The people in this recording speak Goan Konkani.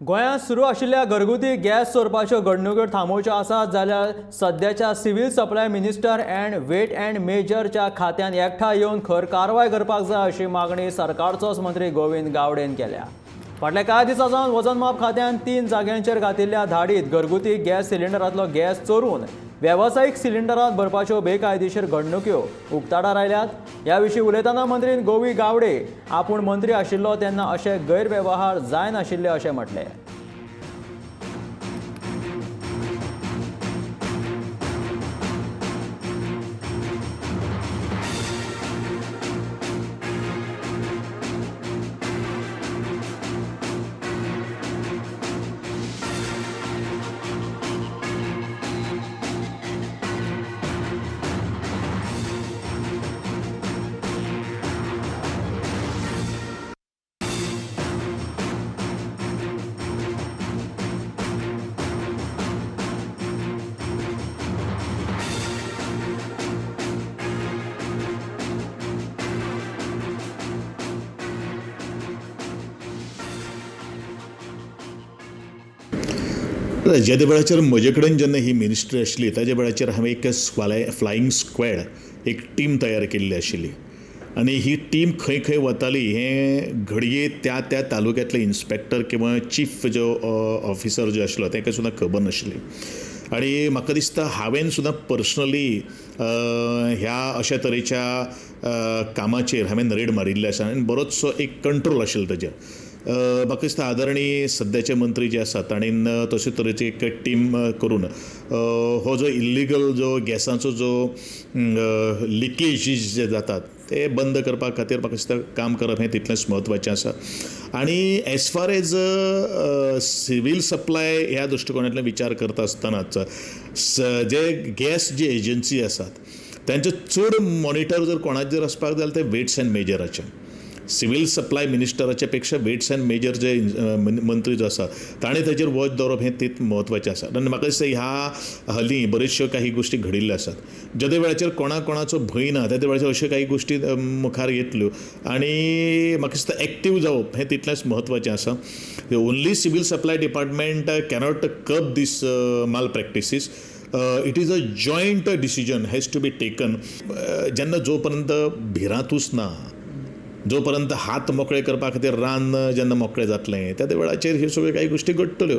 गोंयांत सुरू आशिल्ल्या घरगुती गॅस चोरपाच्यो घडणुक्यो थांबोवच्यो आसात जाल्यार सद्याच्या civil supply minister and weight and मेजरच्या खात्यान एकठांय येवन खर कारवाय करपाक जाय अशी मागणी सरकारचोच मंत्री गोविंद गावडेन केल्या. फाटल्या कांय दिसां सावन वजनमाप खात्यान 3 जाग्यांचेर घातिल्ल्या धाडीत घरगुती गॅस सिलिंडरांतलो गॅस चोरून वेवसायीक सिलिंडरांत भरपाच्यो बेकायदेशीर घडणुक्यो उक्ताडार आयल्यात. ह्या विशीं उलयतना मंत्री गोवी गावडे आपूण मंत्री आशिल्लो तेन्ना अशे गैरवेव्हार जायनाशिल्ले अशें म्हटलें. जेदे वेळाचेर म्हजे कडेन जेन्ना ही मिनिस्ट्री आशिल्ली ताज्या वेळाचेर हांवें एक फ्लायींग स्क्वॅड एक टीम तयार केल्ली आशिल्ली आनी ही टीम खंय खंय वताली हें घडये त्या त्या तालुक्यांतले इन्स्पेक्टर किंवा चीफ जो ऑफिसर जो आशिल्लो ताका सुद्दां खबर नाशिल्ली. आनी म्हाका दिसता हांवें सुद्दां पर्सनली ह्या अशा तरेच्या कामाचेर हांवें रेड मारिल्ली आसा आनी बरोचसो एक कंट्रोल आशिल्लो ताजेर. म्हाका दिसता आदरणीय सद्याचे मंत्री जे आसात ताणेन तशे तरेची एक टीम करून हो जो इल्लिगल जो गॅसाचो जो लिकेजीस जे जातात ते बंद करपा खातीर म्हाका दिसता काम करप हें तितलेंच म्हत्वाचें आसा. आनी as far as civil supply ह्या दृश्टिकोणांतल्यान विचार करता आसतनाच जे गॅस जी एजन्सी आसात तांचे चड मॉनिटर जर कोणाचेर आसपाक जाय जाल्यार ते वेट्स एंड मेजराचे. सिवील सप्लाय मिनिस्टराच्या पेक्षा वेट्स एंड मेजर जे मंत्री जो आसा ताणें ताचेर वॉच दवरप हें तीत म्हत्वाचें आसा. आनी म्हाका दिसता ह्या हली बऱ्योचश्यो काही गोश्टी घडिल्ल्यो आसात. जेदे वेळाचेर कोणा कोणाचो भंय ना त्या वेळाचेर अश्यो काही गोश्टी मुखार येतल्यो आनी म्हाका दिसता एक्टीव जावप हें तितलेंच म्हत्वाचें आसा. Only civil supply department cannot curb these malpractices. It is a joint decision has to be taken. जेन्ना जो पर्यंत भिरांतूच ना, जो पर्यंत हात मोकळे करपा खातीर रान जेन्ना मोकळें जातलें त्या वेळाचेर ह्यो सगळ्यो काही गोश्टी घडटल्यो.